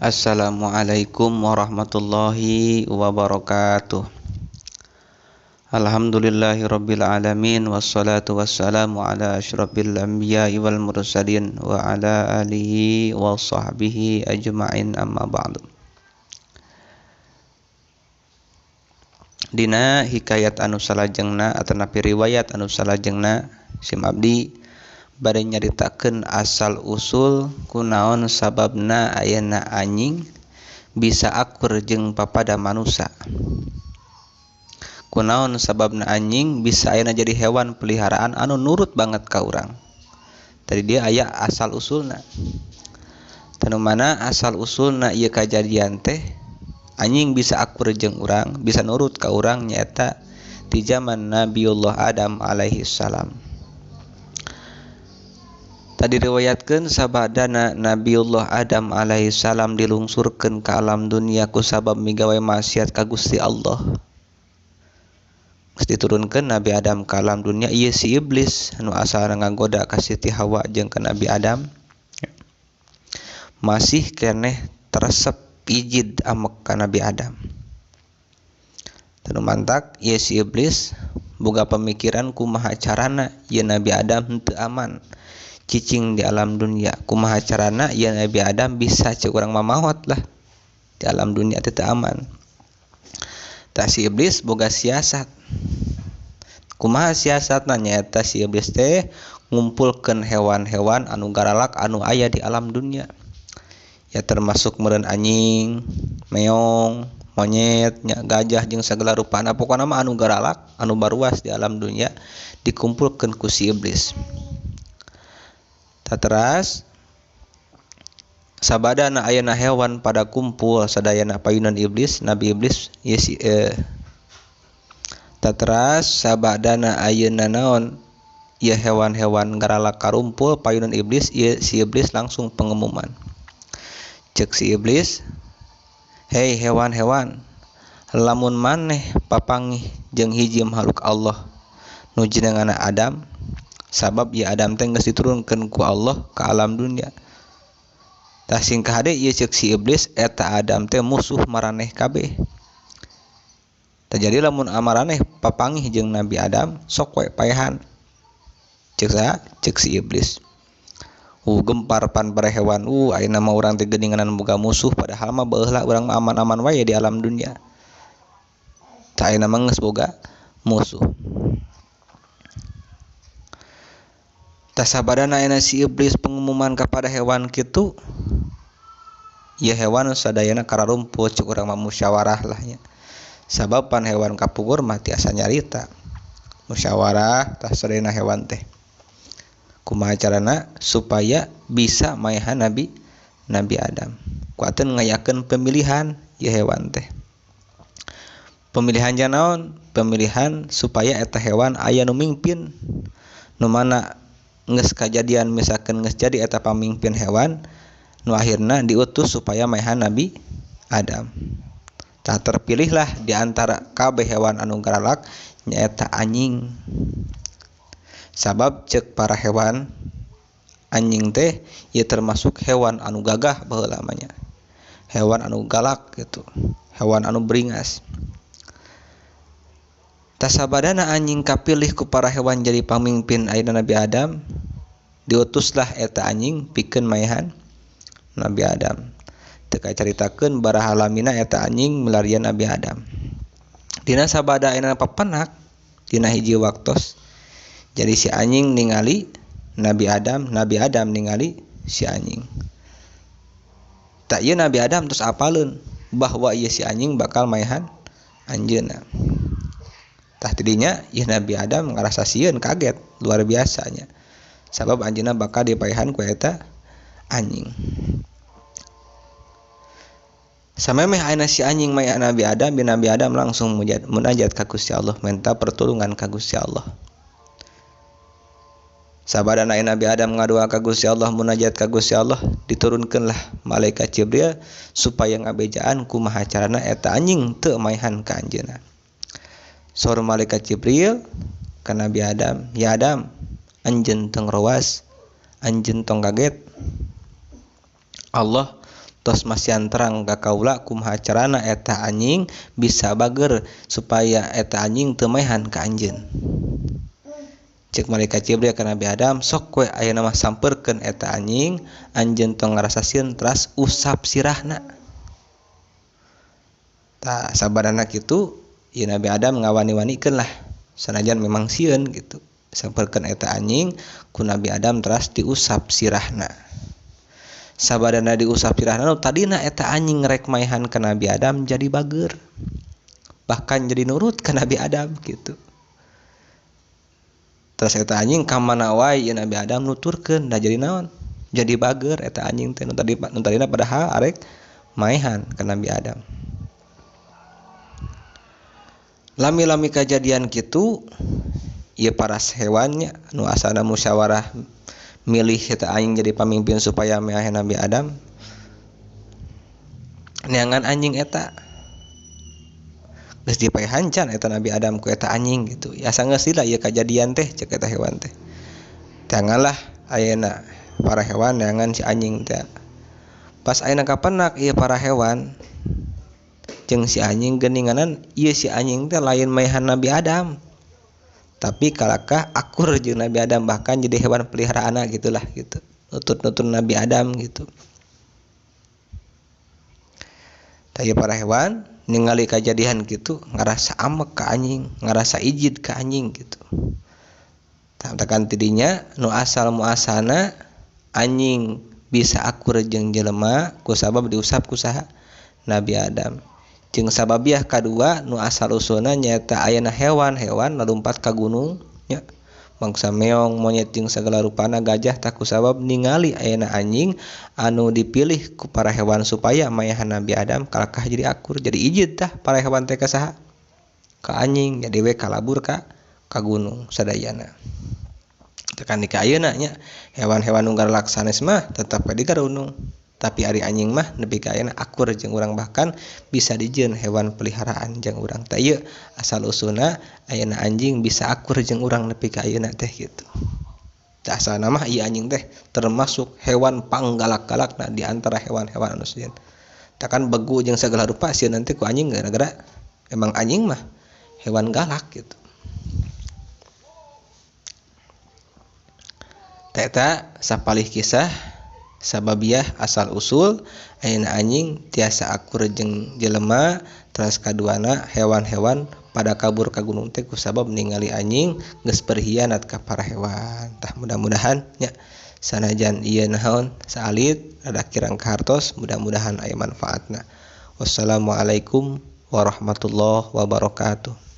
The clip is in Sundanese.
Assalamualaikum warahmatullahi wabarakatuh. Alhamdulillahirabbil alamin wassalatu wassalamu ala asyrafil anbiya'i wal mursalin wa ala alihi wa sahbihi ajma'in, amma ba'du. Dina hikayat anu salajengna atanapi riwayat anu salajengna sim abdi bade nyaritakeun asal usul kunaon sababna ayana anjing bisa akur jeung papada manusa. Kunaon sababna anjing bisa ayana jadi hewan peliharaan anu nurut banget ka urang. Tadi dia aya asal usulna. Tanu mana asal usulna ieu kajadian teh anjing bisa akur jeung urang, bisa nurut ka urang nyaeta di zaman Nabiullah Adam alaihi salam. Tadi riwayatkeun sabadana Nabiullah Adam alaihi salam dilungsurkeun ka alam dunia ku sabab migawe maksiat ka Gusti Allah. Geus diturunkeun Nabi Adam ka alam dunia ieu si iblis anu asalna ngagoda ka Siti Hawa jeung ka Nabi Adam. Masih keneh teresep ijid amek ka Nabi Adam. Tanu mantak ieu si iblis boga pemikiran kumaha carana ieu Nabi Adam henteu aman cicing di alam dunia. Kumaha carana ya Nabi Adam bisa cek urang mamawat lah di alam dunia teu aman. Tah si iblis boga siasat. Kumaha siasatna nyaeta si iblis teh ngumpulkeun hewan-hewan anu garalak anu aya di alam dunia. Ya termasuk meureun anjing, meong, monyet, nya gajah jeung sagala rupana, pokona mah anu garalak, anu baruas di alam dunia dikumpulkeun ku si iblis. Teras sabadana ayana hewan pada kumpul sadayana payunan iblis, Nabi Iblis ye si Teras sabadana ayeuna naon ieu hewan-hewan garalak karumpul payunan iblis, ieu si iblis langsung pengumuman. Cek si iblis, "Hei hewan-hewan, lamun maneh papangih jeung hiji makhluk Allah nu jenengana Adam, sabab ieu Adam teh geus diturunkeun ku Allah ka alam dunia." Tah sing kahade ieu ceuk si iblis eta Adam teh musuh maraneh kabeh. Tah jadi lamun amaraneh papangih jeung Nabi Adam sok we paehan. Ceuk saha? Ceuk si iblis. Gempar pan para hewan. Ayeuna mah urang teh geuninganan boga musuh padahal mah baheula urang mah aman-aman wae di alam dunia. Tah ayeuna mah geus boga musuh. Tasabadana ayeuna si iblis pengumuman kepada hewan kitu, ya hewan sadayana kararumpul cek urang mah musyawarah lah nya. Sabab pan hewan kapungkur mah tiasa nyarita. Musyawarah tah sadayana hewan teh. Kumaha carana supaya bisa maehan Nabi Adam. Kuateun ngayakeun pemilihan ya hewan teh. Pemilihan janaon? Pemilihan supaya eta hewan aya nu mingpin. Nu mana geus kajadian misalkan geus jadi eta pamimpin hewan nu akhirna diutus supaya maehan Nabi Adam. Tah terpilihlah di antara kabeh hewan anu garalak nyaeta anjing. Sabab ceuk para hewan anjing teh ieu termasuk hewan anu gagah baheula mah nya. Hewan anu galak gitu, hewan anu beringas. Tasabadana anjing kapilih ku para hewan jadi pamimpin ayeuna Nabi Adam, diutuslah eta anjing pikeun maehan Nabi Adam. Teu kacaritakeun baraha lamina eta anjing milarian Nabi Adam. Dina sabada ayeuna papenak dina hiji waktos. Jadi si anjing ningali Nabi Adam, Nabi Adam ningali si anjing. Tak ieu Nabi Adam terus apaleun bahwa ieu si anjing bakal maehan anjeunna. Tah tidinya ieu Nabi Adam ngarasa sieun kaget luar biasanya. Sabab anjeunna bakal dipaehan ku eta anjing. Samemeh ayeuna si anjing maehan Nabi Adam, Nabi Adam langsung munajat ka Gusti Allah, minta pertolongan ka Gusti Allah. Sabadana Nabi Adam ngadua ka Gusti Allah, munajat ka Gusti Allah, diturunkeunlah malaikat Jibril supaya ngabejaan kumaha carana eta anjing teu maehan ka anjeunna. Saur malaikat Jibril ka Nabi Adam, "Ya Adam, anjeun tong rowas, anjeun tong kaget. Allah Tos masihan terang ka kaula kumaha carana eta anjing bisa bager supaya eta anjing teu maehan ka anjeun. Cek malaikat Jibril ka Nabi Adam, sok we ayeuna mah sampeurkeun eta anjing, anjeun tong ngarasa sieun teras usap sirahna. Tah sabadana kitu ieu Nabi Adam ngawani-wanikeun lah sanajan memang sieun gitu. Sampeurkeun eta anjing ku Nabi Adam teras diusap sirahna. Sabadana diusap sirahna nu tadina eta anjing rek maehan ka Nabi Adam jadi bager. Bahkan jadi nurut ka Nabi Adam gitu. Terus eta anjing ka mana wae ieu Nabi Adam nuturkeun da jadi naon? Jadi bager eta anjing teh nu tadina padahal arek maehan ka Nabi Adam. Lami-lami kajadian kitu ieu para hewannya nu asalna musyawarah milih eta anjing jadi pamimpin supaya maehan Nabi Adam. Neangan anjing eta geus dipaehan can eta Nabi Adam ku eta anjing gitu. Ya sanggeus lila ieu kajadian teh cek eta hewan teh. Tangalah ayeuna para hewan neangan si anjing teh. Pas ayeuna kapenak ieu para hewan jeung si anjing geuninganan ieu si anjing teh lain maehan Nabi Adam. Tapi kalakah akur jeung Nabi Adam bahkan jadi hewan peliharaanna gitulah gitu. Nutut-nutut Nabi Adam gitu. Tah ieu para hewan ningali kajadian gitu ngarasa amek ka anjing, ngarasa ijid ka anjing gitu. Tah tidinya nu asal muasana anjing bisa akur jeung jelema ku sabab diusap ku saha Nabi Adam. Jeung sababiah kadua nu asal usulna nyaeta ayana hewan-hewan lalumpat ka gunung nya. Mangsa meong, monyet jeung sagala rupana gajah tah ku sabab ningali ayana anjing anu dipilih ku para hewan supaya maehan Nabi Adam kalakah jadi akur, jadi ijid tah para hewan teh ka saha? Ka anjing, jadi we kalabur ka gunung sadayana. Tekan di ka ayeuna nya hewan-hewan nu garalak sanes mah tetep we di gunung. Tapi ari anjing mah nepi ka ayeuna akur jeung urang bahkan bisa dijieun hewan peliharaan jeung urang. Tah ieu asal usulna ayeuna anjing bisa akur jeung urang nepi ka ayeuna teh gitu. Tah asalna mah ieu anjing teh termasuk hewan panggalak-galakna di antara hewan-hewan anu sieun. Tah kan begu jeung sagala rupa sieun nanti ku anjing gara-gara emang anjing mah hewan galak gitu. Tah eta sapalih kisah sababiah asal usul ayeuna anjing tiasa akur jeung jelema teras kaduana hewan-hewan pada kabur ka gunung teh kusabab ningali anjing geus berkhianat ka para hewan. Tah mudah-mudahan nya sanajan ieu naon saalit rada kirang kahartos mudah-mudahan aya manfaatna. Wassalamualaikum warahmatullahi wabarakatuh.